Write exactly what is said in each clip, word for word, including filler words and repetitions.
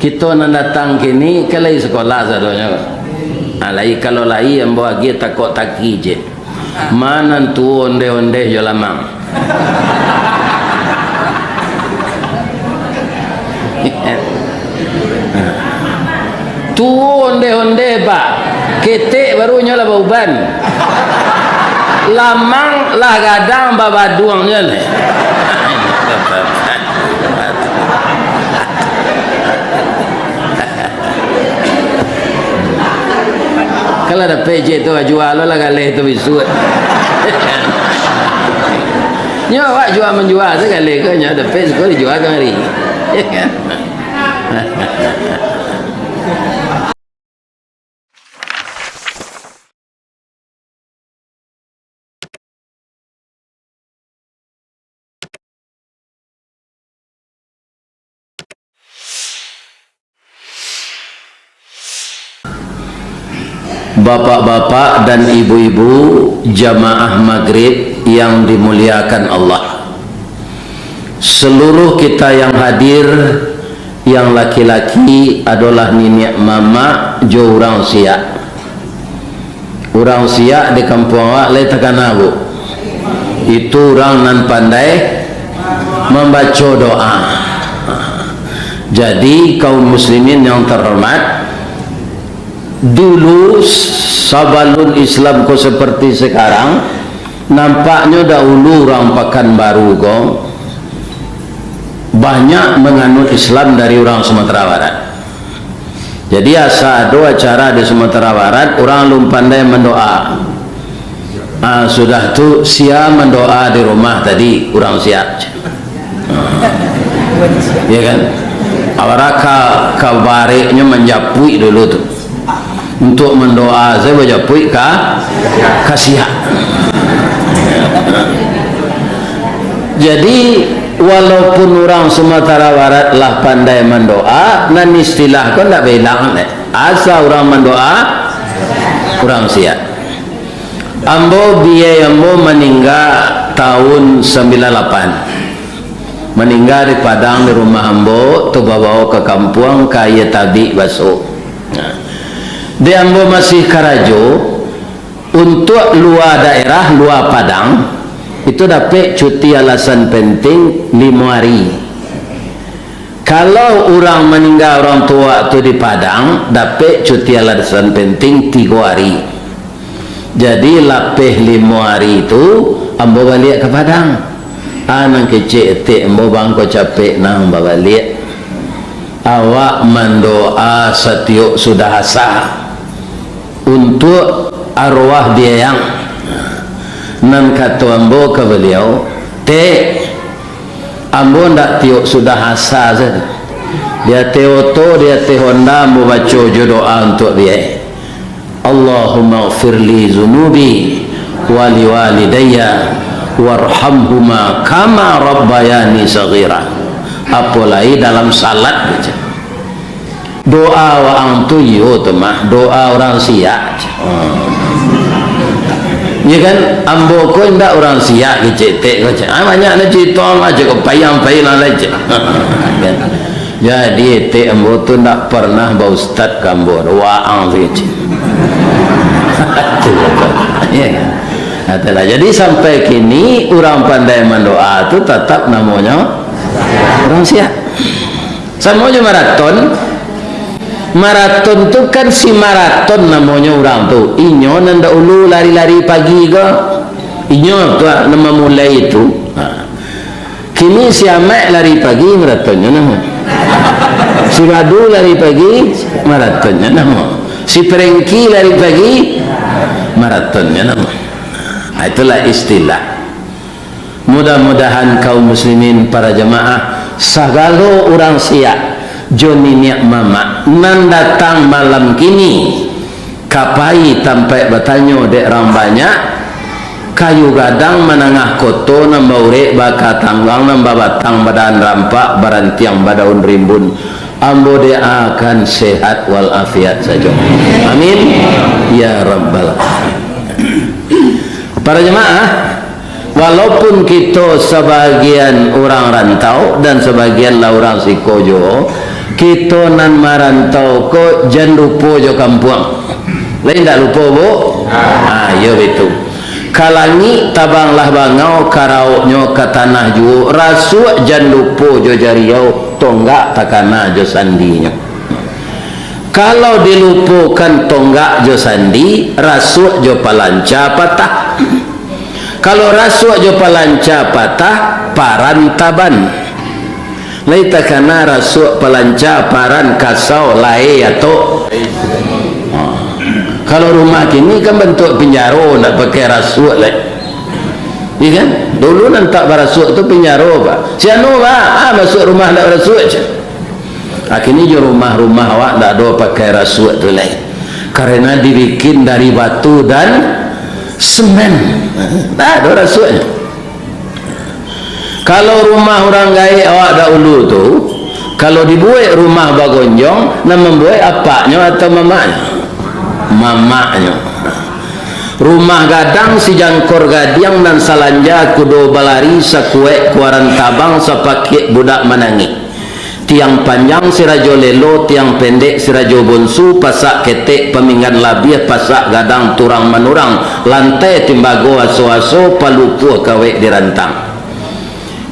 Kito nan datang kini, kan lai sakolah sadonyo. Ha, lai, kalau lai, ambo agiah takok taki je. Ma nan tuo ondeh-ondeh jo lamang. Tuo ondeh-ondeh, Pak. Ketek baru nyo lah bauban. Lamang lah gadang babaduang nyo leh. Kalau dapek cek tu, jua lo lah galeh tu bisuak. Nyo awak jua manjua tu galeh ko, nyo dapek siko dijua kamari. Bapak-bapak dan ibu-ibu, jamaah maghrib yang dimuliakan Allah. Seluruh kita yang hadir, yang laki-laki adolah niniak mamak jo urang siak. Urang siak di kampuang awak lai takana, Bu. Itu urang nan pandai mambaco doa. Jadi, kaum muslimin yang terhormat, dulu sabalun Islam ko seperti sekarang, nampaknyo dahulu urang Pakanbaru ko banyak manganut Islam dari urang Sumatera Barat. Jadi, asa ado acara di Sumatera Barat, urang alun pandai mandoa. Ah, sudah tu, sia mandoa di rumah tadi, urang siak. Ya kan? Awak ka, ka bareknyo manjapuik dulu tu. Untuk mandoa, sia bajapuik ka, ka siak. Jadi, walaupun urang Sumatera Barat lah pandai mandoa, nan istilah ko ndak bailang deh. Asa urang mandoa, urang siak. Ambo, biyai ambo maningga tahun sambilan lapan. Maningga di Padang, di rumah ambo, tu babawo ka kampuang, ka aia tabik baso. Nah, di ambo masih karajo, untuak lua daerah, lua Padang, itu dapek cuti alasan penting limo ari. Kalau urang maningga urang tuo tu di Padang, dapek cuti alasan penting tigo ari. Jadi, lapeh limo ari tu, ambo baliak ka Padang. Ah, nan kecek etek ambo, bangko capek nan babaliak. Awak mandoa satiok sudah asa untuak arwah biyai ang. Nan kato ambo ka baliau, Tek, ambo ndak tiok sudah asa sajo. Di ateh oto, di ateh honda, ambo baco jo doa untuak biyai. Allahummaghfirli dzunubi wa liwalidayya warhamhuma kama rabbayani shaghira. Apo lai dalam salat, baco. Doa waang tu iyo tu mah, doa urang siak. Hmm. Ya kan, ambo ko indak urang siak, kecek etek ko, cek. Ah, banyak lah cerita lah, cek, ko payang-payang lah, cek. Kan? Jadi, etek ambo tu ndak pernah baustad ka ambo, waang tu, cek. Ya kan? Itulah. Jadi, sampai kini, urang pandai mandoa tu tatap namonyo urang siak. Samo jo maraton. Maraton tu kan si maraton namonyo urang tu. Inyo nan dahulu lari-lari pagi ko. Inyo tu nan mamulai tu. Ha. Kini si Amak lari pagi, maratonnyo namo. Si Badu lari pagi, maratonnyo namo. Si Prengki lari pagi, maratonnyo namo. Ha, itulah istilah. Mudah-mudahan kaum muslimin, para jamaah, sagalo urang siak jo niniak mamak nan datang malam kini ka pai tampaik batanyo dek rang banyak, kayu gadang manangah koto nan baurek baka tanggang nan babatang badahan rampak barantiang badaun rimbun, ambo doakan sehat wal afiat sajo. Amin ya rabbal alamin. Para jamaah, walaupun kito sabagian urang rantau dan sabagian lah urang siko juo, Kito nan marantau ko jan lupo jo kampuang. Lai ndak lupo, Bu? Ah, iyo baitu. Ka langik tabanglah bangau, karauknyo ka tanah juo, rasuak jan lupo jo jariau, tonggak takana jo sandinyo. Kalau dilupokan tonggak jo sandi, rasuak jo palanca patah. Kalau rasuak jo palanca patah, paran taban. Lai takana rasuak palanca, paran kasau, lae atok. Ha. Kalau rumah kini kan bantuak pinjaro, ndak pakai rasuak lai. Iya kan? Dulu nan tak barasuak tu pinjaro, Pak. Si anu, Pak, ah, masuak rumah ndak barasuak, ceh. Akhirnyo jo rumah-rumah awak ndak ado pakai rasuak tu lai. Karena dibikin dari batu dan semen. Ndak ado rasuaknyo. Kalau rumah urang gaek awak dahulu tu, kalau dibuek rumah bagonjong, nan mambuek apaknyo atau mamaknyo? Mamaknyo. Rumah gadang sijangkor gadiang nan salanja kudo balari sakuek kuaran tabang sapakik budak manangih. Tiang panjang si rajo lelo, tiang pendek si rajo bonsu, pasak ketek paminggan labiah, pasak gadang turang manurang, lantai timbago aso-aso, palupuah kawek dirantang.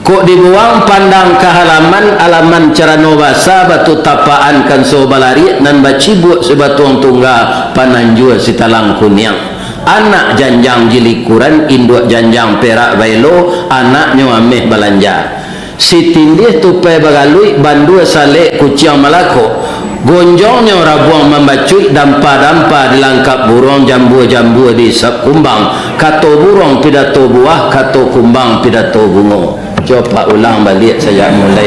Kok dibuang pandang ka halaman, alaman carano basa, batu tapaan kanso balariak, nan bacibuak si batuang tungga, pananjua si talang kuniang. Anak janjang jilikuran, induak janjang perak baelo, anaknyo ameh balanja. Sitindih tupai bagaluik, bandua salek kuciang malakok. Gonjongnyo rabuang mambacuik, dampa-dampa dilangkap buruang, jambua-jambua diisap kumbang. Kato buruang pidato buah, kato kumbang pidato bungo. Coba ulang baliak sajak mulai.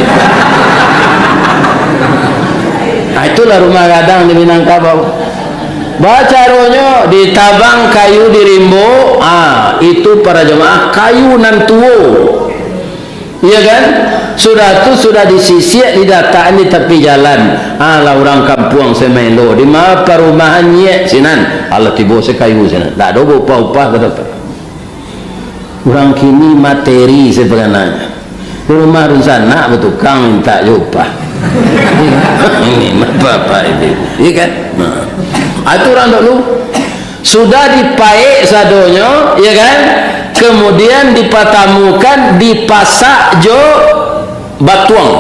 Ah, itulah rumah gadang di Minangkabau. Bacaronyo ditabang kayu di rimbo, ah, itu para jamaah kayu nan tuo. Iya kan? Sudah tu, sudah disisiak, didatakan di tapi jalan. Alah, urang kampuang samaelo, di ma parumahan nyiak sinan. Alah, tibo sakayu sinan. Ndak ado baupah-upah, kata tu. Urang kini materi sapagananyo. Di rumah dunsanak batukang mintak jo upah. Ini apa-apa itu. Iya kan? Nah. Ah, itu urang dulu. Sudah dipaek sadonyo, ya kan? Kemudian dipatamukan, dipasak jo batuang.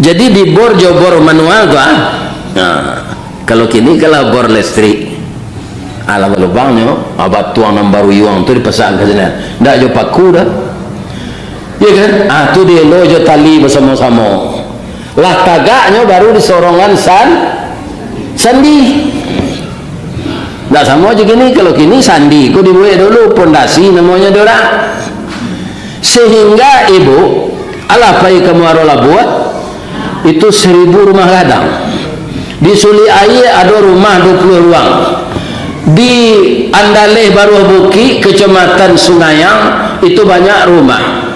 Jadi dibor jo bor manual tu, ah. Nah, kalau kini kan lah bor listrik. Alah balubangnyo, ah, batuang nan baruyuang tu dipasak ka sinan. Ndak jo paku doh. Ya kan? Ah, tu dielo jo tali basamo-samo. Lah tagaknyo baru disorongan san-, sandi. Ndak samo jo kini, kalau kini sandi ko dibuek dulu, pondasi namonyo dek urang. Sehingga ibu, alah pai ka Muaro Labuah, itu seribu rumah gadang. Di Sulik Aia ado rumah dua puluh ruang. Di Andaleh Baruah Bukik, Kecamatan Sungayang, itu banyak rumah.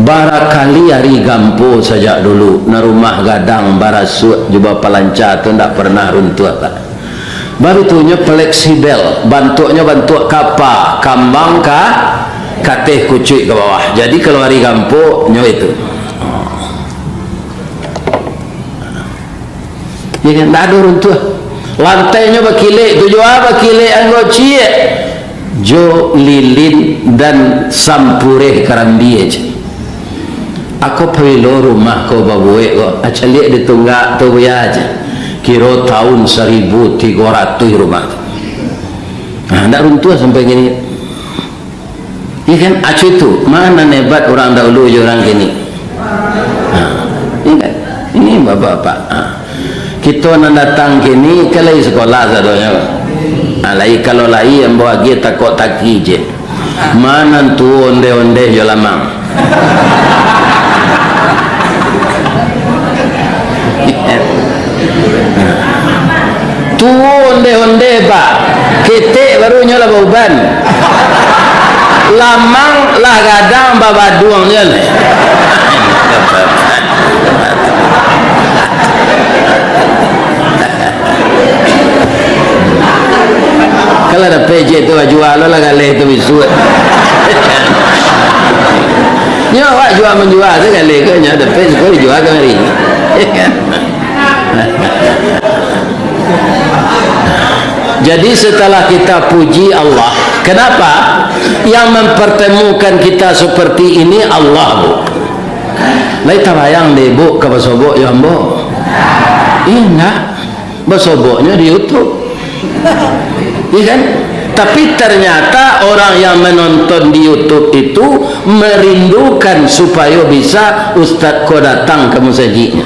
Barakali ari gampo sajak dulu, nan rumah gadang barasuak jo bapalanca tu ndak pernah runtuah, Pak. Baitunyo fleksibel, bantuaknyo bantuak kapa, kambang ka ateh, kucuik ka bawah. Jadi, kalau ari gampo, nyo itu. Ya kan? Ndak ado runtuah. Lantainyo bakilek tu jo a, bakilek anggo ciek. Jo lilin dan sampureh karambia aja. Ako pabilo rumah ko babuek ko? A, caliak di tunggak tu, Buya, aja. Kiro tahun saribu tigo ratuih rumah tu. Nah, ndak runtuah sampai kini. Iya kan? Acu itu, ma nan hebat urang dahulu jo urang kini? Ha, iya kan? Ini bapak-bapak. Ha. Kito nan datang kini, kan lai sakolah sadonyo. Ha, lai, kalau lai, ambo agiah takok taki je. Ma nan tuo ondeh-ondeh jo lamang? Tuo ondeh-ondeh, Pak. Ketek baru nyo lah bauban. Lamang lah gadang babaduang nyo lah. Kalau dapek je tu, jua lo lah galeh tu bisuak. Nyo awak Jua manjua sakali ko, nyo dapek, ko dijua kamari. Jadi, setelah kita puji Allah, kenapa? Yang mempertemukan kita seperti ini Allah, Bu. Lai tabayang dek Ibu ka basobok jo ambo? Indak. Basoboknyo di YouTube. Iya kan? Tapi ternyata orang yang menonton di YouTube itu merindukan supayo bisa ustaz ko datang ka musajiknyo.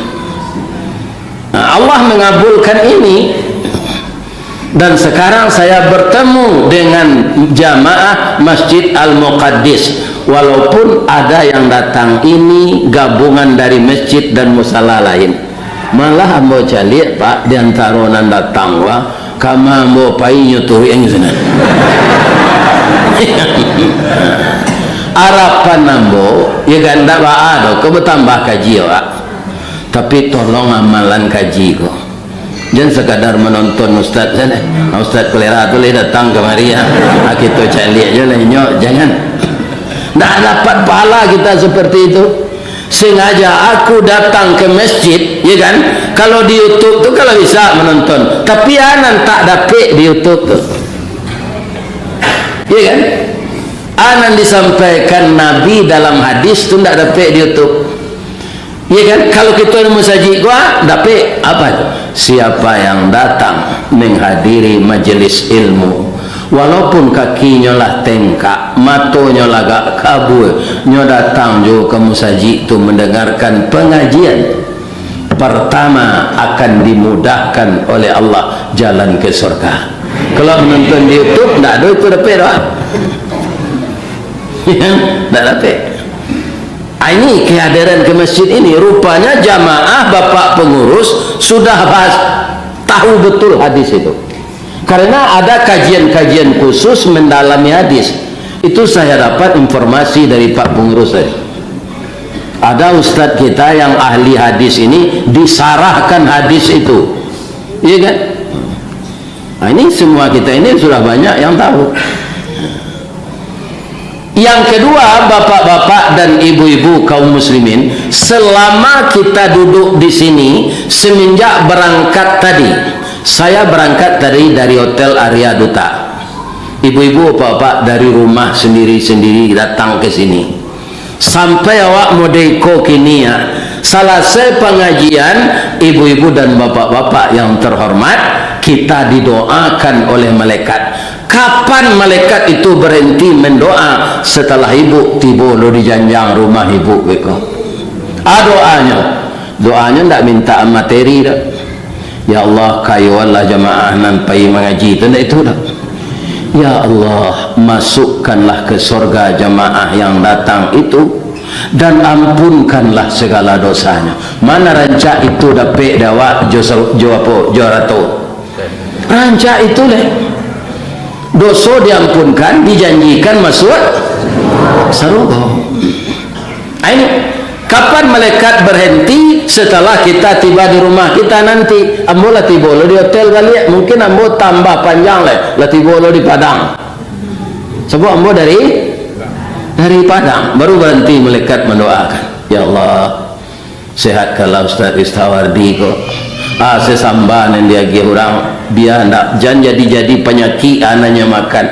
Nah, Allah mengabulkan ini. Dan sekarang saya bertemu dengan jamaah Masjid Al-Muqaddis. Walaupun ada yang datang ini gabungan dari masjid dan musala lain. Malah ambo caliak, Pak, di antaro nan datang, wah, kama ambo pai nyo turuik ang sinan. Arapan ambo, ya kan, ndak baa doh, ko batambah kaji awak. Tapi tolong amalan kaji ko. Jan sakadar manonton ustaz sajo. Nah, Ustaz Kolera tu lai datang kamari, ya. Ah, kito caliak jo lah inyo, jangan. Ndak dapat pahala kita seperti itu. Sengaja aku datang ke masjid, ya kan? Kalau di YouTube tu kalau bisa menonton, tapi anan tak dapek di YouTube tu. Ya kan? Anan disampaikan Nabi dalam hadis tu ndak dapek di YouTube. Ya kan? Kalau kita di masjid gua dapek apa tu? Siapa yang datang menghadiri majelis ilmu, walaupun kakinyo lah tengkak, matonyo lah agak kabua, nyo datang jo ka musajik tu mendengarkan pengajian, pertama akan dimudahkan oleh Allah jalan ke surga. Kalau menonton di YouTube, ndak ada itu dapek doh. Ndak dapek. Ah, ini kehadiran ke masjid ini. Rupanya jamaah bapak pengurus sudah bahas, tahu betul hadis itu. Karena ada kajian-kajian khusus mendalami hadis. Itu saya dapat informasi dari Pak Pengurus tadi. Ada ustadz kita yang ahli hadis ini disarahkan hadis itu. Iya kan? Nah, ini semua kita ini sudah banyak yang tahu. Yang kedua, bapak-bapak dan ibu-ibu kaum muslimin, selama kita duduk di sini, semenjak berangkat tadi, saya berangkat tadi dari Hotel Arya Duta. Ibu-ibu, bapak-bapak dari rumah sendiri-sendiri datang ke sini. Sampai awak mode iko kini, ya. Salasai pangajian, ibu-ibu dan bapak-bapak yang terhormat, kita didoakan oleh malaikat. Kapan malaikat itu berhenti mendoa? Setelah ibu tibo lo di janjang rumah ibu beko. Ah, doanyo. Doanyo ndak minta materi doh. Ya Allah, kayoanlah jamaah nan pai mangaji tu, ndak itu doh. Ya Allah, masukkanlah ke sorga jamaah yang datang itu, dan ampunkanlah segala dosanya. Mana rancak itu dapek dek awak jo sa-, jo apo, jo arato? Rancak itu leh. Doso diampunkan, dijanjikan masuk sarugo. Ah, ini, kapan malaikat berhenti? Setelah kita tiba di rumah kita nanti. Ambo lah tibo lo di hotel baliak. Mungkin ambo tambah panjang leh. Lah tibo lo di Padang. Sabab ambo dari, dari Padang. Baru berhenti malaikat mendoakan. Ya Allah, sehatkanlah Ustaz Ristawardi ko. Ah, sesamba nan diagiah urang, bia ndak jan jadi-jadi panyakik anaknyo makan.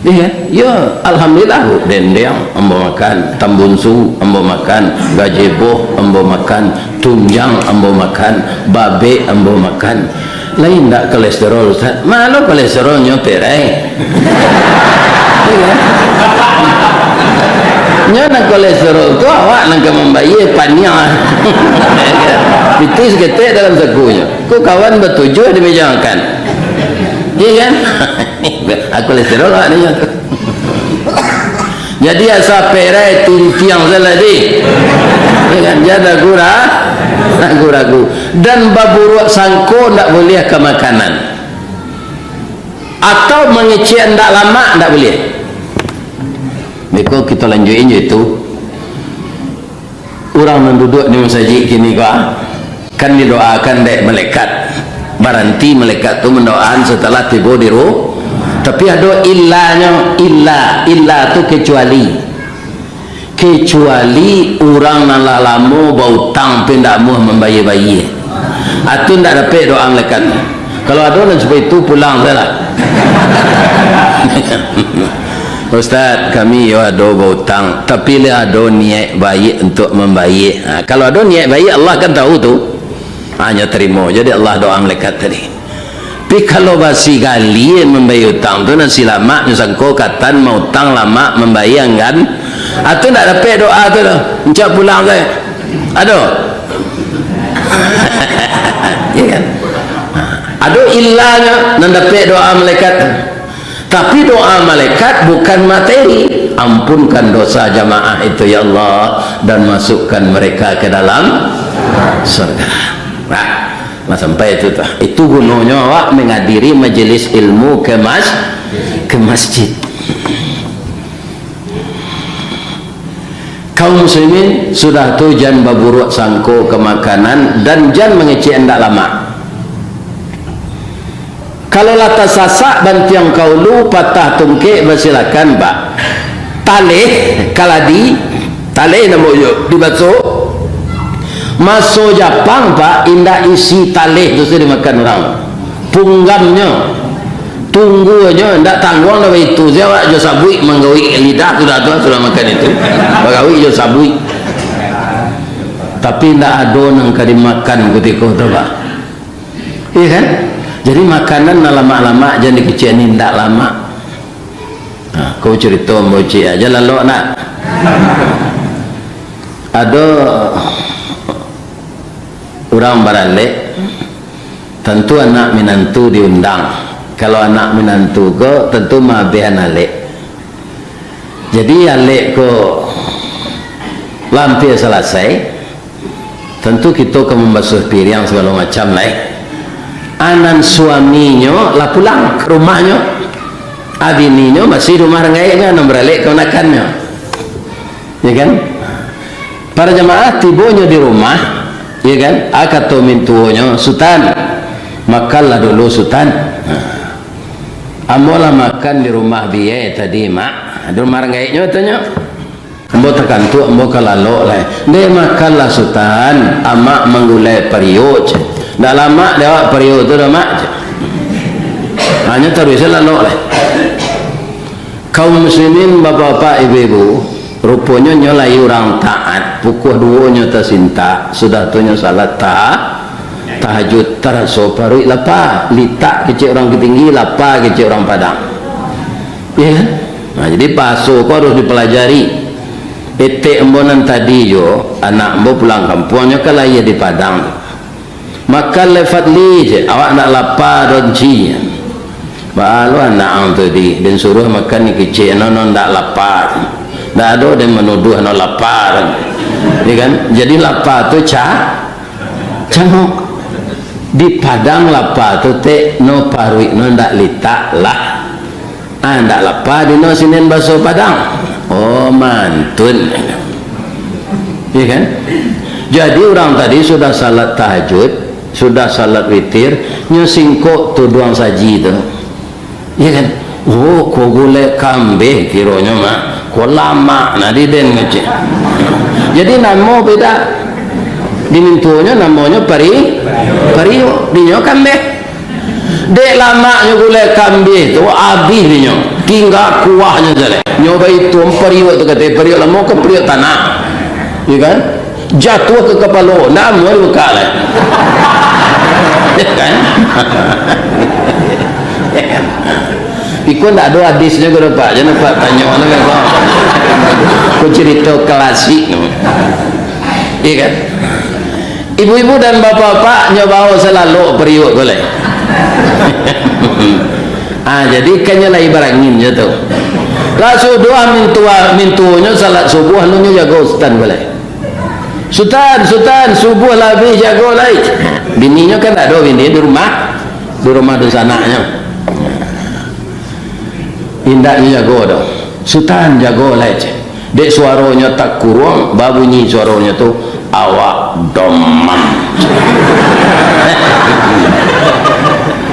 Iya, yo, alhamdulillah, dendeng ambo makan, tambunsu ambo makan, gajebo ambo makan, tunjang ambo makan, babek ambo makan. Lain ndak kolesterol, Ustaz? Malo kolesterolnyo, Perai? Iya. Nyo nan kolesterol tu awak nan ka mambayia paniang. Pitih saketek dalam sakunyo. Ko kawan batujuah di meja makan. Iya kan? Ah, kolesterol awak nyo tu. Jadi asa Perai tintiang salah di. Iya kan? Jan ragu-ra-, ragu-ragu. Dan baburuak sangko ndak buliah ka makanan. Atau mangecek ndak lamak, ndak buliah. Beko kito lanjuikin jo itu. Urang nan duduak di masajik kini ko, kan didoakan dek malaikat. Baranti malaikat tu mandoakan setelah tibo di ru-, tapi ado illanyo, illa, illa tu kecuali. Kecuali urang nan lah lamo bautang, tapi indak amuah mambayia-bayia. Atau indak dapek doa malaikat. Kalau ado nan sarupo itu, pulang sajolah. "Ustaz, kami yo ado bautang, tapi lah ado niaik baiak untuak mambayia." Ha, kalau ado niaik baiak, Allah kan tahu tu. Hanyo tarimo, jadi Allah doa malaikat tadi. Tapi kalau basi gali mambayia utang tu, nan si lamak nyo sangko katan mautang lamak mambayia anggan. Atau ndak dapek doa tu doh. Encak pulang sajo. Ado? Ya kan? Ado illanyo nan dapek doa malaikat. Tapi doa malaikat bukan materi. "Ampunkan dosa jamaah itu, ya Allah, dan masukkan mereka ke dalam surga." Nah, nah, sampai itu tu. Itu gunonyo awak menghadiri majelis ilmu ke mas-, ke masjid. Kaum muslimin, sudah tu jan baburuak sangko ka makanan dan jan mangecek indak lamak. Kalau lah tasasak bantiang kaulu, patah tungkek, basilakan, Pak. Taleh, kaladi, taleh namo yo dibaso. Maso Japang, Pak, indak isi taleh tu sajo dimakan urang. Punggamnyo, tungguanyo, indak tangguang dah baitu. Sia awak jo sabuik manggauik lidah, sudah tu, sudah makan itu. Bagauik jo sabuik. Tapi indak ado nan ka dimakan kutiko tu, Pak. Iya kan? Jadi makanan nan lamak-lamak jan dikecek ni, indak lamak. Nah, ko carito ambo ciek aja lalok nak. Ado urang baralek, tantu anak minantu diundang. Kalau anak minantu ko, tantu maabeh alek. Jadi, alek ko lah ampia salasai, tantu kito ka mambasuah piriang sagalo macam lai. Anan suaminyo lah pulang ka rumahnyo. A bininyo masih di rumah rang gaeknyo, nan baralek kamanakannyo. Ya kan? Para jamaah tibonyo di rumah, ya kan? A kato mintuonyo, "Sutan, makanlah dulu, Sutan." Nah. "Ambo lah makan di rumah biyai tadi, Mak." Di rumah rang gaeknyo, katonyo. "Ambo takantuak, ambo ka lalok lai." "Ndeh, makanlah, Sutan. Amak manggulai pariuak," cek. "Ndak lamak dek awak pariuak tu doh, Mak," cek. Hanyo taruih se lalok lai. Kaum muslimin, bapak-bapak, ibu-ibu, ruponyo nyo lai urang taat. Pukua duo nyo tasintak, sudah tu nyo salat ta-, tahajud, taraso paruik lapa, litak kecek urang Ketinggi, lapa kecek urang Padang. Iya kan? Nah, jadi bahaso ko harus dipelajari. Etek ambo nan tadi jo, anak ambo pulang kampuang, nyo kan lahia di Padang tu. "Makan lai, Fadli," cek, "awak ndak lapa doh, Ci." Baa lo anak ang tu di, den suruah makan ni kecek, no, no ndak lapa. Ndak ado den manuduah no lapa. Ya kan? Jadi lapa tu ca-, cangok. Di Padang lapa tu tek, no paruik no ndak litak lah. Ah, ndak lapa dino sinen baso Padang. Oh, mantun. Iya kan? Jadi, urang tadi sudah salat tahajud, sudah salat witir, nyo singkok tuduang saji tu. Iya kan? Oh, ko gulai kambeh kironyo, Mak. Ko lamak nah di den ngecek. Jadi, namo beda. Di mintuonyo namonyo pari-, pariuak, dinyo kambeh. Dek lamaknyo gulai kambih tu, abih dinyo. Tingga kuahnyo sajo lai. Nyo baitu pariuak tu, kato pariuak lamo ka pariuak tanah. Ya kan? Jatuah ka kapalo, ndak amuah dibukak lai. Ya kan? Iko ndak ado hadisnyo ko, Pak. Jan Apak tanyo lah, Pak. Ko carito klasik. Ya kan? Ibu-ibu dan bapak-bapak, nyo bao salalok pariuak ko lai. Ah, jadi kan nyo lai barangin nyo tu. Lah sudah mintua-, mintuonyo salat subuah, alun nyo jago Sutan ko lai. "Sutan, Sutan, subuah lah abih, jago lai." Bininyo kan ndak ado, bini di rumah, di rumah dunsanaknyo. Indak nyo jago doh. "Sutan, jago lai," cek. Dek suaronyo takuruang, babunyi suaronyo tu, "Awak domam."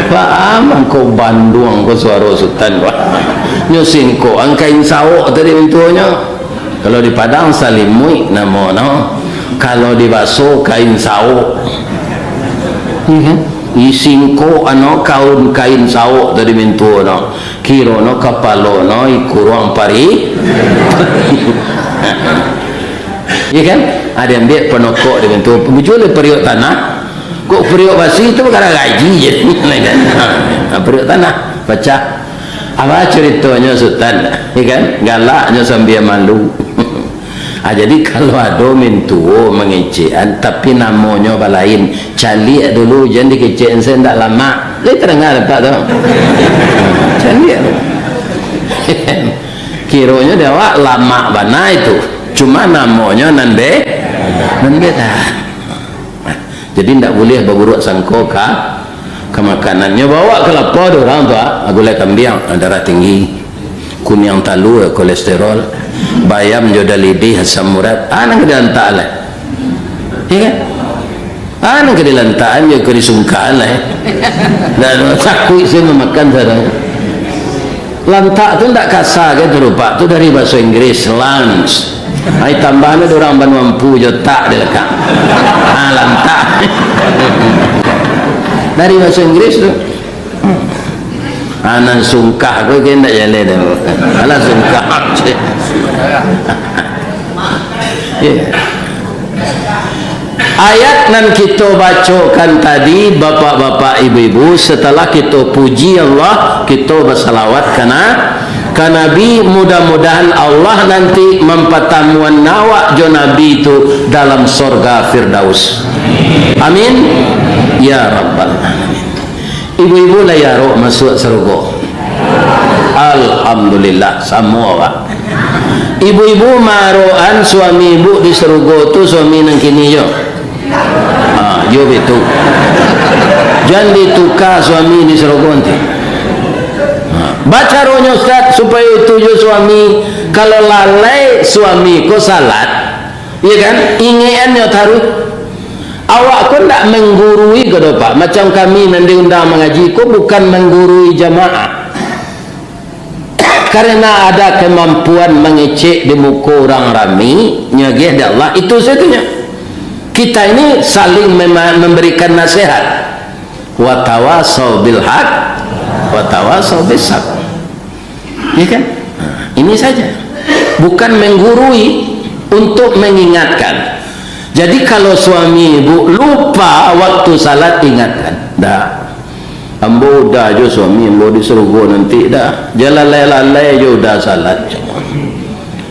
Paham angko banduang ko suaro Sutan ko. Nyo singkok angkain sawok tadi mintuonyo. Kalau di Padang salimuik namo no. Kalau di baso kain saok. Iya kan? Isingko ano kaun kain saok tadi mintuo no. Kiro no kapalo no ikuruang pari. Iya kan? Ada ambil panokok di mintuo. Bujur le periuk tanah. Kok periuk basi tu kada gaji je. Ha, periuk tanah pacah. Apa caritonyo Sutan? Ya kan? Galaknyo sambia malu. Ah, jadi kalau ado mintuo mangecekan, tapi namonyo balain, caliak dulu, jan dikecekan se ndak lamak. Lai tadanga dek Apak tu? Caliak dulu. Kironyo dek awak lamak bana itu. Cuma namonyo nan be-, nan beda. Jadi, ndak buliah baburuak sangko ka, ka makanan. Nyo bawa ka lapau dek urang tu, ah, gulai kambiang, ah, darah tinggi, kuniang talua, kolesterol, bayam jo dalidih, asam urat, ah, nan ka dilantak lah. Ya kan? Ah, nan ka dilantakan jo ka disungkakan lah. Dan takuik se mamakan sadonyo. Lantak tu ndak kasa ka tu rupa, tu dari bahaso Inggris, lunch. Ai tambahno dek urang Banua Empu jo tak di lakang. Ha, lantak. Dari bahaso Inggris tu. Ha, nan sungkah ko kan ndak jaleh tu. Alah sungkah. Ya. Ayat nan kito bacokan tadi, bapak-bapak, ibu-ibu, setelah kito puji Allah, kito basalawat ka na-, ka Nabi, mudah-mudahan Allah nanti mampatamuan awak jo Nabi tu dalam sorga Firdaus. Amin. Ya Rabbal Alamin. Ibu-ibu lai arok masuak sarugo? Alhamdulillah, samo awak. Ibu-ibu maarokan suami ibu di sarugo tu, suami nan kini jo. Ha, jo bitu. Jan dituka suami di sarugo nanti. Ha. Bacaronyo, Ustaz, supayo itu jo suami, kalau lalai suami ko salat, iya kan, ingekannyo taruih. Awak ko ndak menggurui ko doh, Pak. Macam kami nan diundang mangaji ko bukan menggurui jamaah. Karena ada kemampuan mangecek di muko urang rami, nyo agiah dek Allah, itu satunyo. Kita ini saling mema-, memberikan nasihat. Watawasau bil haq, watawasau bis sabr. Ya kan? Nah, ini saja. Bukan menggurui, untuk mengingatkan. Jadi, kalau suami ibu lupa waktu salat, ingatkan. Dah. Ambo udah jo suami ambo di sarugo nanti dah. Jan lalai-lalai jo udah salat.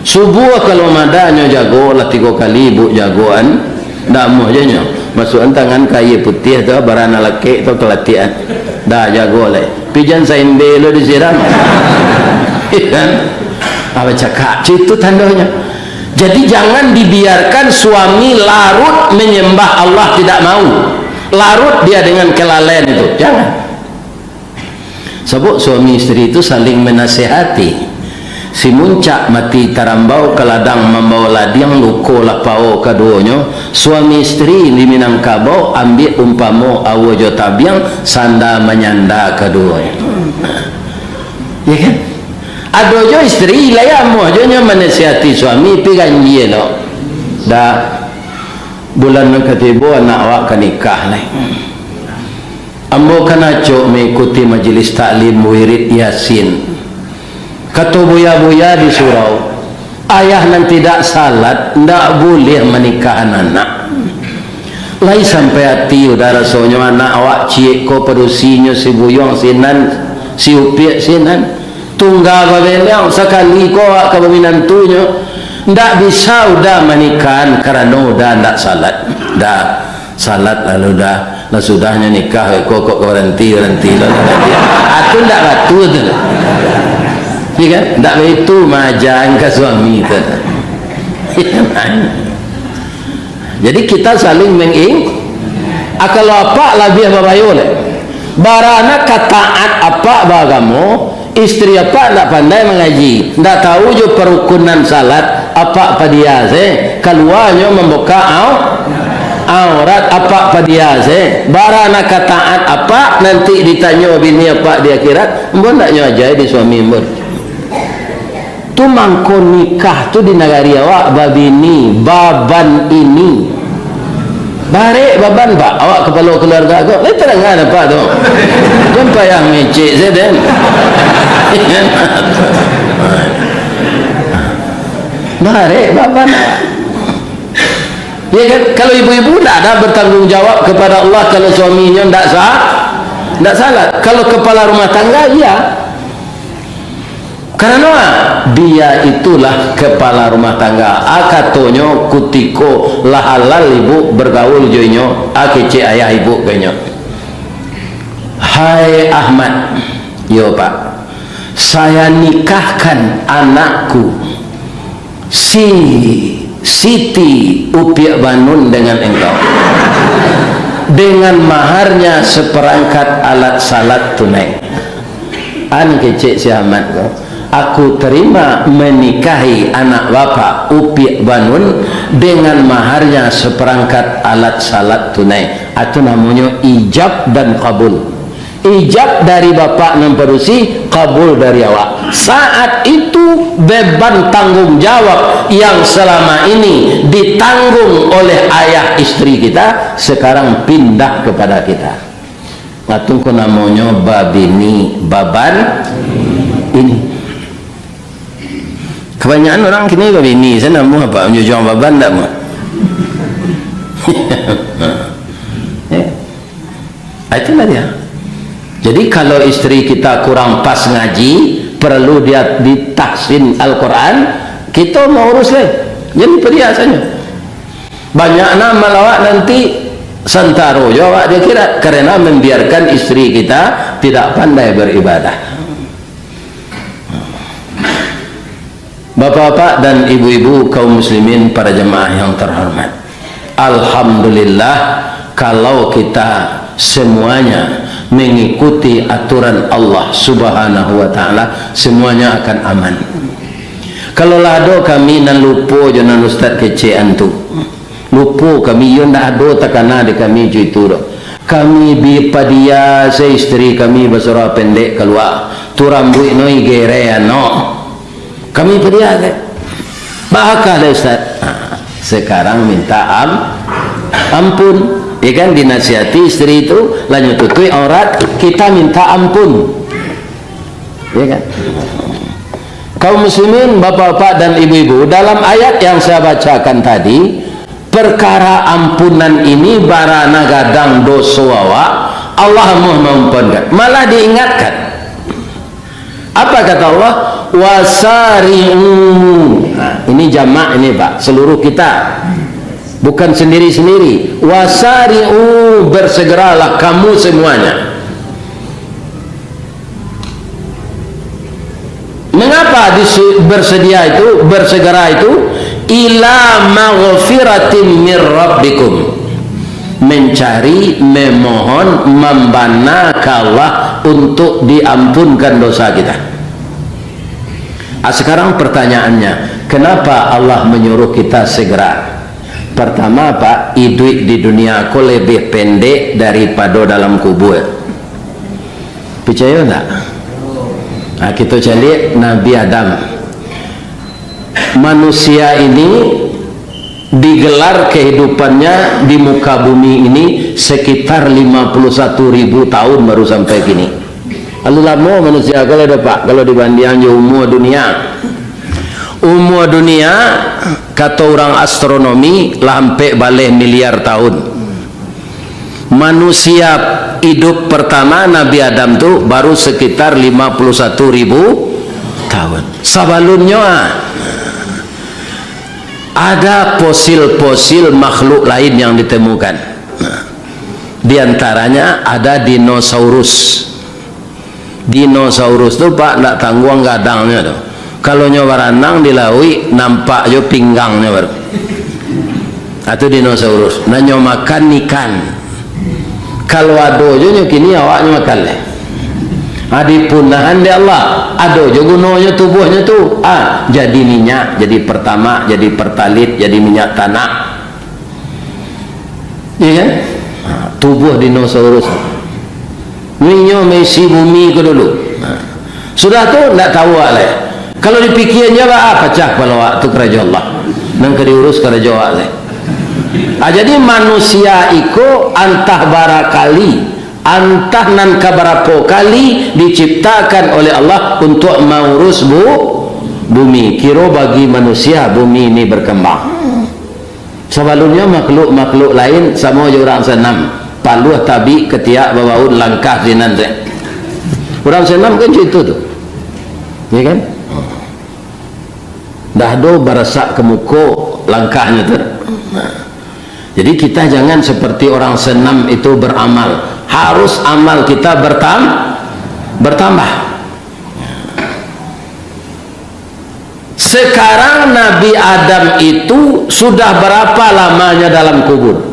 Subuah kalau madanyo jago lah tigo kali ibu jagoan. Ndak amuah je nyo. Masuakan tangan ka aia putiah tu, bara nan lakek tu kalatiakan. Dah jago lai. Pi jan saimbe lo disiram. Iya kan? Apa cakap? Itu tandonyo. Jadi, jangan dibiarkan suami larut menyembah Allah tidak mau. Larut dia dengan kelalaian itu. Jangan. Sabab suami isteri tu saling menasihati. Si muncak mati tarambau ka ladang mambao ladiang, luko lah pao kaduonyo. Suami isteri di Minangkabau ambiak umpamo aua jo tabiang, sanda manyanda kaduonyo. Ya kan? Ado jo isteri, lai amuah jo nyo manasihati suami, pi ganjia lo. Dah, bulan nan ka tibo anak awak ka nikah lai. Ambo kan acok maikuti majelis taklim wirid Yasin. Kato buya-buya di surau, ayah nan tidak salat ndak buliah manikahan anak. Lai sampai ati udah rasonyo anak awak ciek ko padusinyo si buyuang sinan, si upiak sinan. Tungga babeleang sakali ko awak ka baminantunyo. Ndak bisa udah manikahan karano udah ndak salat. Dah. Salat lalu dah, lah sudahnyo nikah, kok, kok baranti, baranti lah. Ah, tu ndak batua tu. Iya kan? Ndak baitu maajakan ka suami tu. Jadi kita saling menging-, ah, kalau apak labiah babayo leh. Bara nan ka taat apak baagamo, istri apak ndak pandai mangaji, ndak tahu jo parukunan salat, apak padia se, kaluanyo mambukak au-, aurat, apak padia se. Bara nan ka taat apak, nanti ditanyo bini apak di akhirat, ambo ndak nyo ajai di suami ambo. Tu mangko nikah tu di nagari awak babini, baban ini. Barek baban, Pak, awak kapalo kaluarga ko. Lai tadanga, Pak, tu. Jan payah mangecek sajo den. Barek baban awak. Ya kan? Kalau ibu-ibu ndak ada bertanggung jawab kepada Allah kalau suaminyo ndak sa-, ndak salat. Kalau kepala rumah tangga, iya. Karano, ah, dia itulah kepala rumah tangga. Ah, katonyo kutiko lah halal ibu bergaul jo inyo, ah, kecek ayah ibu ka inyo. "Hai Ahmad," "Yo, Pak." "Saya nikahkan anakku, si Siti Upiak Banun dengan engkau, dengan maharnya seperangkat alat salat tunai." An kecek si Ahmad ko, "Aku terima menikahi anak bapak Upiak Banun dengan maharnya seperangkat alat salat tunai." Itu namonyo ijab dan kabul. Ijab dari bapak nan padusi, kabul dari awak. Saat itu, beban tanggung jawab yang selama ini ditanggung oleh ayah isteri kita, sekarang pindah kepada kita. Atun ko namonyo babini, baban ini. Kebanyakan orang kini babini, saya namuah apa, menjujuang baban ndak muah. Ya. Ah, itulah dia. Jadi, kalau isteri kita kurang pas ngaji, perlu dia ditahsin Al-Quran, kita mau urus leh. Jadi, padiah saja. Banyak nak malawak nanti santaro jo awak di akhirat, karena membiarkan isteri kita tidak pandai beribadah. Bapak-bapak dan ibu-ibu kaum muslimin, para jemaah yang terhormat. Alhamdulillah, kalau kita semuanya mengikuti aturan Allah Subhanahu wa Ta'ala, semuanya akan aman. Kalau lah ado kami nan lupo jo nan Ustaz kecekan tu, lupo kami, iyo ndak ado takana di kami jo itu doh. Kami bi padiah se isteri kami basarah pendek kalua, tu rambuik no igerean no. Kami padiah se. Baa kah dek Ustaz? Ha, sekarang minta am-, ampun. Ya kan, dinasihati isteri tu, lah nyo tutuik aurat, kita minta ampun. Ya kan? Kaum muslimin, bapak-bapak dan ibu-ibu, dalam ayat yang saya bacakan tadi, perkara ampunan ini bara nan gadang doso awak, Allah amuah maampunkan. Malah diingatkan. Apa kata Allah? "Wasari'u." Nah, ini jamak ini, Pak, seluruh kita. Bukan sendiri-sendiri. "Wasari'u," bersegeralah kamu semuanya. Mengapa disu-, bersedia itu, bersegera itu? "Ila maghfiratin mir rabbikum." Mencari, memohon, mambana ka Allah untuk diampunkan dosa kita. Ah, sekarang pertanyaannya, kenapa Allah menyuruh kita segera? Pertama, Pak, iduik di dunia ko lebih pendek daripado dalam kubur. Picayo ndak? Nah, kito caliak Nabi Adam. Manusia ini digelar kehidupannya di muka bumi ini sekitar lima puluh satu ribu tahun baru sampai kini. Lalu lamo manusia kalau dapat, kalau dibandingan jo umur dunia. Umur dunia, kato urang astronomi, lah ampek baleh miliar tahun. Manusia idup pertama Nabi Adam tu baru sekitar lima puluh satu ribu tahun. Sabalumnyo, ah, ada fosil-fosil makhluk lain yang ditemukan. Nah, di antaranya ada dinosaurus. Dinosaurus tu, Pak, ndak tangguang gadangnyo tu. Kalau nyo baranang di lauik, nampak jo pinggangnyo baru. Ah, tu dinosaurus. Nah, nyo makan ikan. Kalau ado jo nyo kini, awaknyo makan leh. Ah, dipunahan dek Allah. Ado jo gunonyo tubuahnyo tu. Ah, jadi minyak, jadi pertamak, jadi pertalit, jadi minyak tanah. Iya kan? Ha, tubuah dinosaurus. Inyo maisi bumi ko dulu. Ha. Sudah tu, ndak tahu awak lai. Kalau dipikian je, ah, pacah kapalo awak tu karajo Allah. Nan ka diurus karajo awak se. Ah, jadi manusia iko antah barakali, antah nan kabarapo kali diciptakan oleh Allah untuk maurus bu-, bumi. Kiro bagi manusia, bumi ini berkembang. Sabalumnyo makhluk-makhluk lain samo jo urang sanam. Paluah, tabik, katiak, babaun, langkah sinan se. Urang sanam kan cak itu tu. Ya kan? Dah do barasak ka muko langkahnyo tu. Jadi kita jangan seperti orang sanam itu beramal. Harus amal kita bertam-, bertambah. Sekarang Nabi Adam itu sudah berapa lamanya dalam kubur?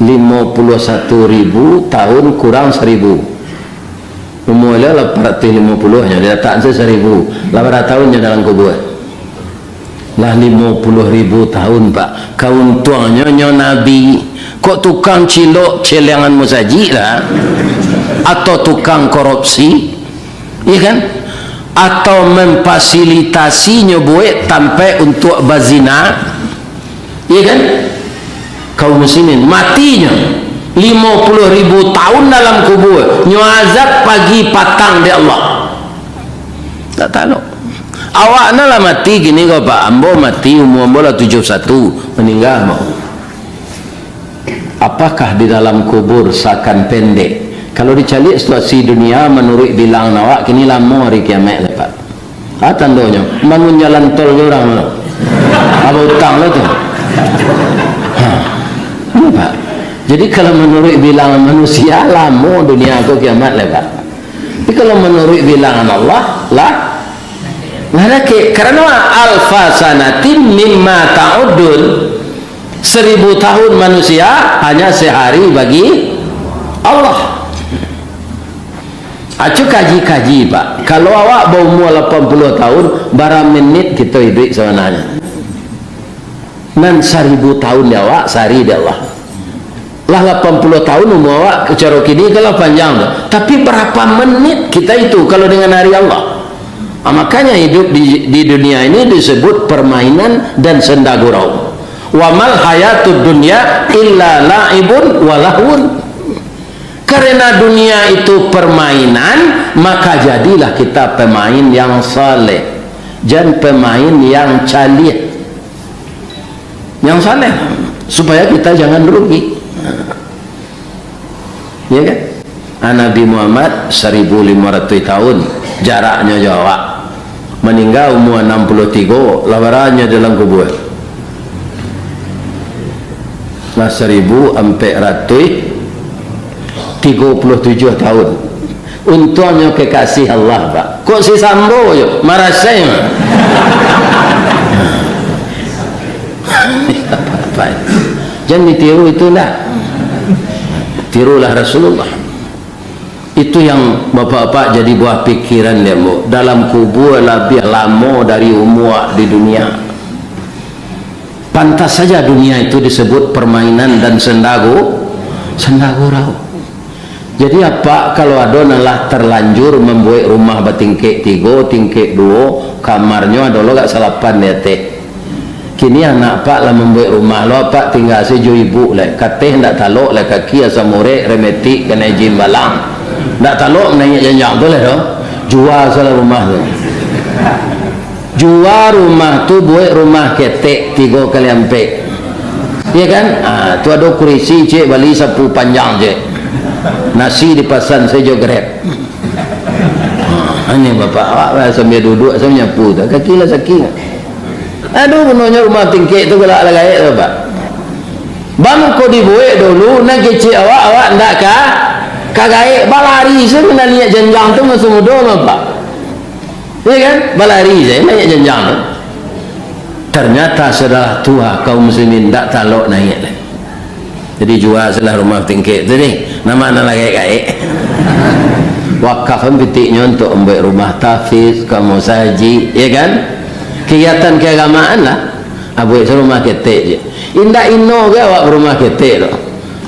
Limo puluah satu ribu tahun kurang saribu. Umua baliau lapan ratuih limo puluah nyo, dilatak se saribu. Lah bara tahun nyo dalam kubur? Lah limo puluah ribu tahun, Pak. Kauntuangnyo nyo Nabi. Kok tukang cilok celiangan musajik lah? Atau tukang korupsi? Iya kan? Atau memfasilitasi nyo buek tampek untuak bazina? Iya kan? Kaum muslimin, matinyo limo puluah ribu tahun dalam kubur, nyo azab pagi patang dek Allah. Tak talok. Awak nan lah mati kini ko, Pak. Ambo mati, umua ambo lah tujuah satu, maningga ambo. Apakah di dalam kubur seakan pendek? Kalau dicaliak situasi dunia manuruik bilangan awak, kini lamo hari kiamaik lai, Pak. Ah, tandonyo, bangun jalan tol jo urang tu. Apo utang lo tu? Ha. Iyo, Pak. Jadi, kalau manuruik bilangan manusia, lamo dunia ko kiamaik lai, Pak. Tapi kalau manuruik bilangan Allah, lah, lah dakek. Karano alfa sanatin mimma ta'udun. Seribu tahun manusia hanya sehari bagi Allah. Acu kaji-kaji, Pak. Kalau awak baumua lapan puluah tahun, bara menit kito iduik sabananyo? Nan saribu tahun di awak, sahari di Allah. Lah lapan puluah tahun umua awak, caro kini kalau panjang tu. Tapi berapa menit kita itu kalau dengan hari Allah? Ah, makanya hidup di, di dunia ini disebut permainan dan senda gurau. Wa mal hayatud dunya illa la'ibun wa lahwun. Karena dunia itu permainan, maka jadilah kita pemain yang saleh, jan pemain yang caliak. Yang saleh, supaya kita jangan rugi. Ya kan? Ah, Nabi Muhammad saribu limo ratuih tahun jaraknyo jo awak. Maningga umua anam puluah tigo, lah bara nyo dalam kubua? Lah saribu ampek ratuih tigo puluah tujuah tahun. Untuangnyo kekasih Allah, Pak. Kok si Sambo jo, marasai mah. Jangan ditiru itu lah. Tirulah Rasulullah. Itu yang bapak-bapak jadi buah pikiran dia, Bu. Dalam kubua labiah lamo dari umua di dunia. Pantas saja dunia itu disebut permainan dan sendagu-, sendagurau. Jadi, apak kalau ado nan lah terlanjur mambuek rumah batingkek tigo, tingkek duo, kamarnyo ado lo agak salapan di ateh. Kini anak apak lah mambuek rumah lo, apak tingga se jo ibuk lai. Kateh ndak talok lai, kaki asam urek, rematik, kanai jimbalang. Ndak talok manaiak janjang tu lai doh. Jua se lah rumah tu. Jua rumah tu, buek rumah ketek tigo kali ampek. Iya kan? Ah, tu ado kurisi, cek, bali sapu panjang, cek. Nasi dipasan sajo Grab. Ah, ini bapak awak lah sambil duduk, sambil nyapu tu. Kaki lah sakik. Aduh, gunonyo rumah tingkek tu galak lah gaek tu, Pak. Bang, ko dibuek dulu, nan kecek awak, awak ndak ka, ka gaek, balari se manaiak janjang tu masa mudo mah, Pak. Iya kan? Balari sajo naiak janjang tu. Ternyata sudah tua kaum muslimin ndak talok naiak lai. Jadi jua se lah rumah tingkek tu ni. Nama nan lah gaek-gaek. Wakafan pitiknyo untuk mambuek rumah tahfiz, ka musajik, iya kan? Kegiatan keagamaan lah. Ah, buek se rumah ketek je. Indak ino ge awak rumah ketek tu.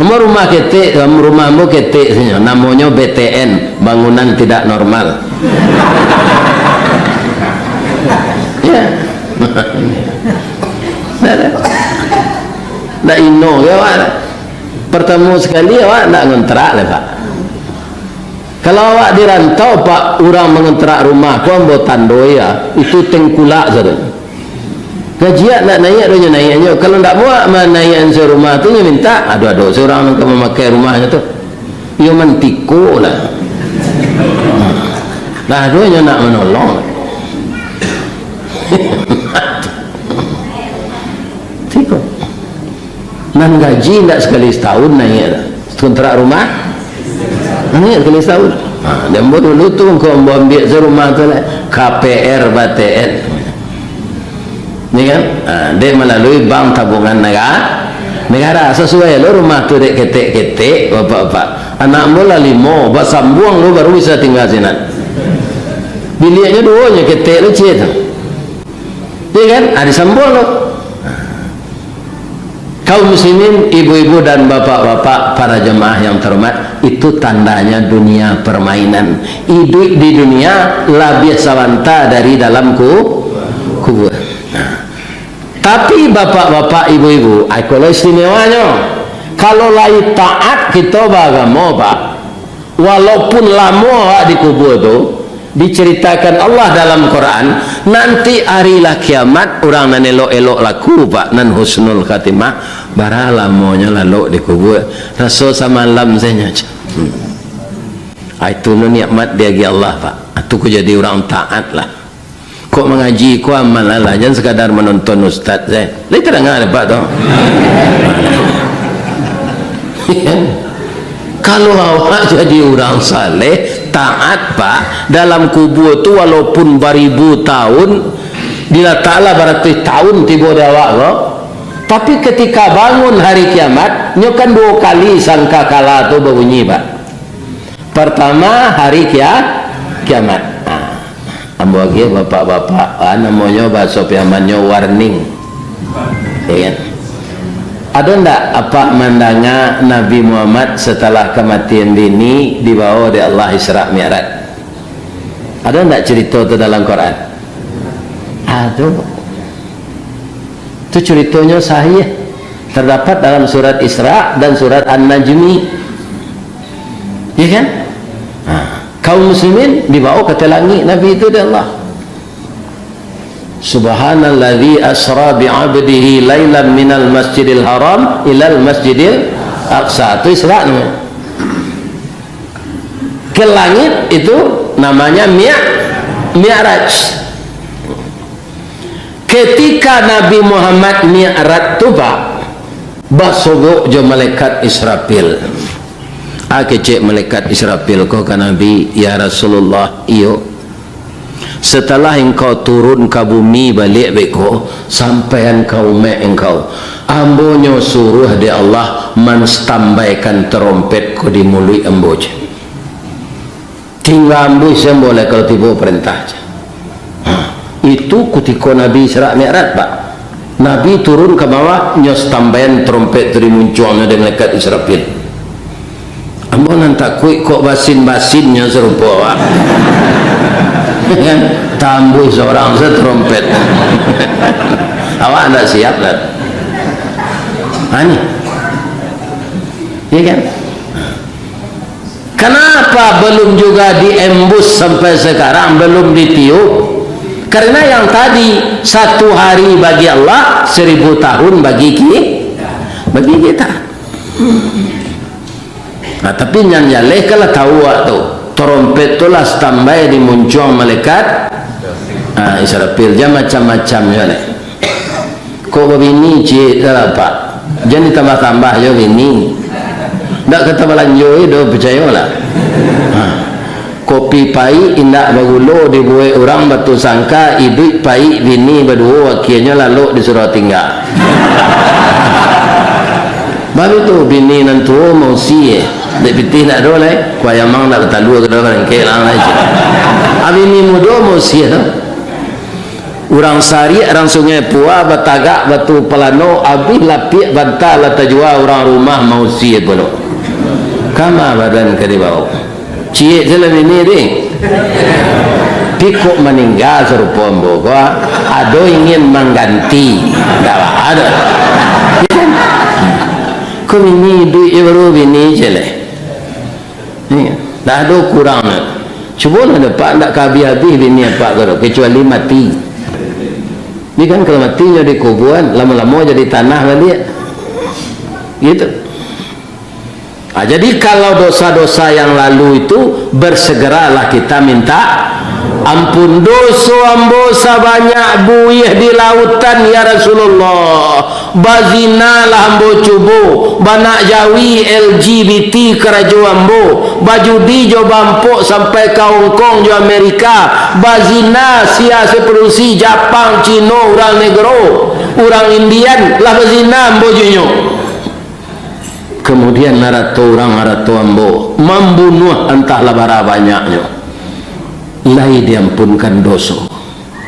Ambo rumah ketek, rumah ambo ketek sajo. Namonyo B T N, bangunan tidak normal. Ndak ado. Ndak ino ka awak. Partamo sakali awak ndak ngontrak lai, Pak. Kalau awak di rantau, Pak, urang mangontrak rumah ko ambo tando, iyo, itu tengkulak sajo. Gaji awak ndak naiak doh nyo naiaknyo. Kalau ndak muak manaiakan sewa rumah tu, nyo mintak, ado-ado surang nan ka mamakai rumahnyo tu. Iyo mantiko lah. Lah, ado nyo nak manolong. Tiko. Nan gaji indak sakali satahun naiak dah. Kontrak rumah, naiak sakali satahun. Ha, di ambo dulu tu, ko ambo ambiak se rumah tu lah, K P R B T N. Ya kan? Ha, dek malalui Bank Tabungan Nega-, Negara. Sasuai lo rumah tu dek ketek-ketek, bapak-bapak. Anak ambo lah limo, basambuang lo baru bisa tingga sinan. Biliaknyo duo nyo ketek lo ciek tu. Ya kan? Ha, disambuang lo. Kaum muslimin, ibu-ibu dan bapak-bapak, para jemaah yang terhormat, itu tandanya dunia permainan. Iduik di dunia labiah sabanta dari dalam ku-, kubur. Nah. Tapi bapak-bapak, ibu-ibu, ai ko lo istimewanyo. Kalau lai taat kito baagamo, Pak, walaupun lamo awak di kubur tu, diceritakan Allah dalam Quran, nanti hari lah kiamat, urang nan elok-elok laku, Pak, nan husnul khatimah, bara lamonyo lalok di kubur, raso samalam sajo. Hmm. Ah, itu lo nikmat diagiah Allah, Pak. Ah, tu ko jadi urang taat lah. Kok mangaji ko amal lah, jan sakadar manonton ustaz sajo. Lai tadanga dek Apak tu? Kalau awak jadi urang saleh, taat, Pak, dalam kubur tu walaupun baribu tahun, dilatak lah baratuih tahun tibo di awak ko, tapi ketika bangun hari kiamat, nyo kan duo kali sangkakala tu babunyi, Pak. Partamo, hari kia-, kiamat. Ha. Ambo agiah bapak-bapak, ha, namonyo bahaso Piamannyo warning. Ya kan? Ado ndak Apak mandanga Nabi Muhammad satalah kamatian bini dibawo dek Allah Isra Mi'raj? Ado ndak carito tu dalam Quran? Ado. Tu caritonyo sahih. Terdapat dalam surat Isra dan surat An-Najmi. Ya kan? Ha. Kaum muslimin dibawo ka ateh langik Nabi tu dek Allah. Subhanalladzi asra bi 'abdihi lailan minal masjidil haram ilal masjidil aqsa. Tu Isra namanya. Ke langit itu namanya Mi'raj. Ketika Nabi Muhammad Mi'raj tu, Pak, basobok jo malaikat Israfil. Ah, kecek malaikat Israfil ko ka Nabi, "Ya Rasulullah, iyo. Satalah engkau turun ka bumi baliak beko, sampaian ka umaik engkau, ambo nyo suruah dek Allah manstambaikan tarompet ko di muluik ambo," cek. Tingga ambuih se ambo lai kalau tibo parentah, cek. Ha, itu kutiko Nabi Isra Mi'raj, Pak. Nabi turun ka bawah, nyo stambaian tarompet tu di muncuangnyo dek malaikat Israfil. Ambo nan takuik kok basin-basinnyo sarupo awak. Kan? Tambuih surang se tarompet. Awak ndak siap lah. Ha, ni. Ya kan? Kenapa belum juga diembus sampai sekarang, belum ditiup? Karena yang tadi, satu hari bagi Allah, seribu tahun bagi ki-, bagi kita. Nah, tapi nan jaleh kan lah tahu awak tu. Tarompet tu lah standby di muncuang malaikat, ah, Israfil. Jan macam-macam juo lai. Kok babini ciek lah, Pak? Jan ditambah-tambah jo bini. Ndak ka tabalanjo doh, picayolah. Ha. Kopi paik indak bagulo dibuek urang batusangka, iduik paik bini baduo, akienyo lalok disuruah tingga. Baru tu bini nan tuo mausi, eh. Dek pitih ndak ado lai, kuah ayam ndak batalua ka dalam rangkek lah, lai. Ah, bini mudo mausi tu. Urang Sariak, urang Sungai Pua, batagak batu palano, abih lapiak banta lah tajua, urang rumah mausia pulo. Kama badan ka dibawo? Ciek se lah bini, ding. Tapi kok maningga sarupo ambo ko, ado ingin mangganti. Ndak ado. Ko bini iduik je baru bini je leh. Iyo. Ndak ado kurang. Cubolah dek apak, ndak ka abih-abih bini apak ko, kecuali mati. Ini kan kalau mati nyo dikuburan, lamo-lamo jadi tanah baliak. Gitu. Ah, jadi kalau dosa-dosa yang lalu itu, bersegeralah kita minta ampun. Doso ambo sabanyak buih di lautan, ya Rasulullah. Bazina lah ambo cubo, banak jawi L G B T karajo ambo, bajudi jo bampok sampai ka Hong Kong jo Amerika, bazina sia se produksi Japang, Cino, urang negro, urang Indian, lah bazina ambo jo inyo. Kemudian harato urang, harato ambo, mambunuah antahlah bara banyaknyo. Lai diampunkan doso.